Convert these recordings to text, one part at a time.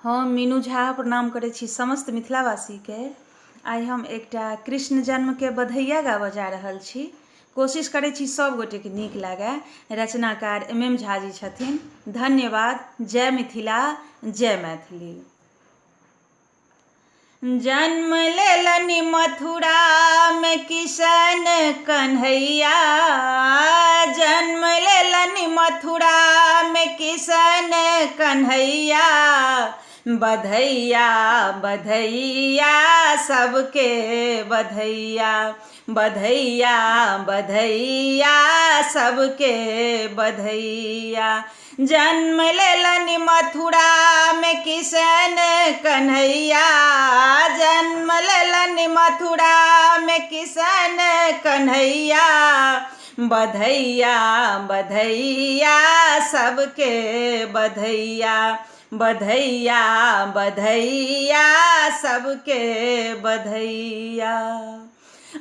हम मीनू झा प्रणाम करै छी समस्त मिथिलावासीके। आइ हम एकटा कृष्ण जन्मके बधैया गाबऽ जा रहल छी। कोशिश करै छी सब गोटेके नीक लागए। रचनाकार एम एम झा जी छथिन। धन्यवाद। जय मिथिला जय मैथिली। जन्म लेलनि मथुरामे किशन कन्हैया, जन्म लेलनि मथुरामे किशन कन्हैया, बधैया बधैया सबके बधैया, बधैया बधैया सबके बधैया। जन्म लेलनि मथुरामे किशन कन्हैया, जन्म लेलनि मथुरामे किशन कन्हैया, बधैया बधैया सबके बधैया, बधैया बधैया सबके बधैया।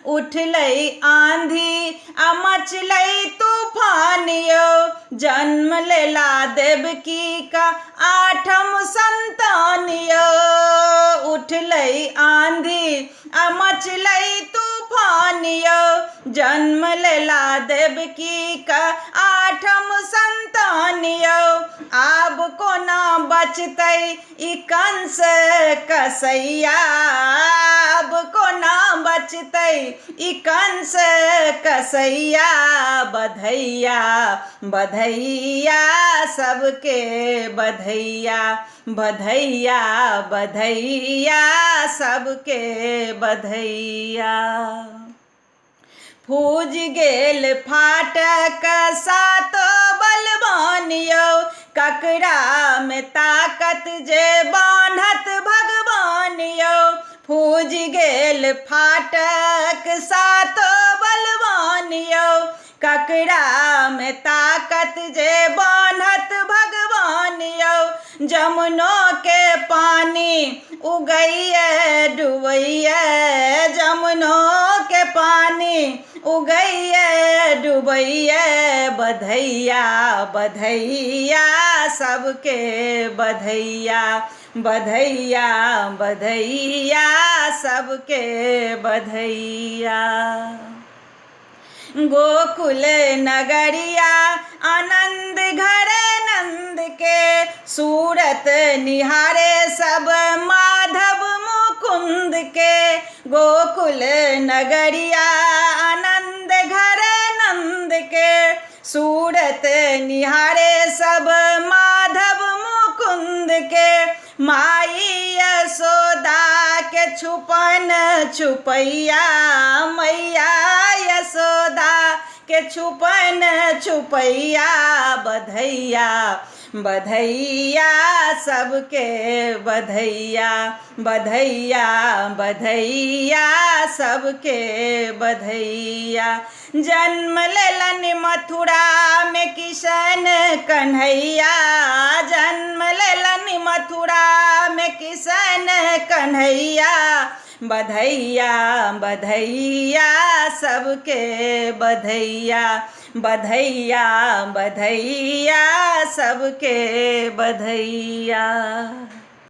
उठलै आंधी आ मचलै तूफान यौ, जन्म लेला देवकी का आठम संतान यौ। उठलै आंधी आ मचलै तूफान यौ, जन्म लेला देवकी का आठम संतान यौ। आब कोना बचतै ई कंस कसैया, आब कोना बचतै ई कंस कसैया, बधैया बधैया सबके बधैया, बधैया बधैया सबके बधैया। फूजि गेल फाटक सातो बलवान यौ, ककरामे ताकत जे बान्हत भगवान यौ। फूजि गेल फाटक सातो बलवान यौ, ककरामे ताकत जे बान्हत भगवान यौ। जमुनो के पानी उगैये डुबैये, जमुनो के पानी उगैये डुबैये, बधैया बधैया सबके बधैया, बधैया बधैया सबके बधैया। गोकुल नगरिया आनंद घर नंद के, सूरत निहारे सब माधव मुकुंद के। गोकुल नगरिया आनंद घर नंद के, सूरत निहारे सब माधव मुकुंद के। माई यशोदा के छुपन छुपैया, मैया यशोदा के छुपन छुपैया, बधैया बधैया सबके बधैया, बधैया बधैया सबके बधैया। जन्म लेलनि मथुरा में किशन कन्हैया, जन्म लेलनि मथुरा में किशन कन्हैया, बधैया बधैया सबके बधैया, बधैया बधैया सबके बधैया।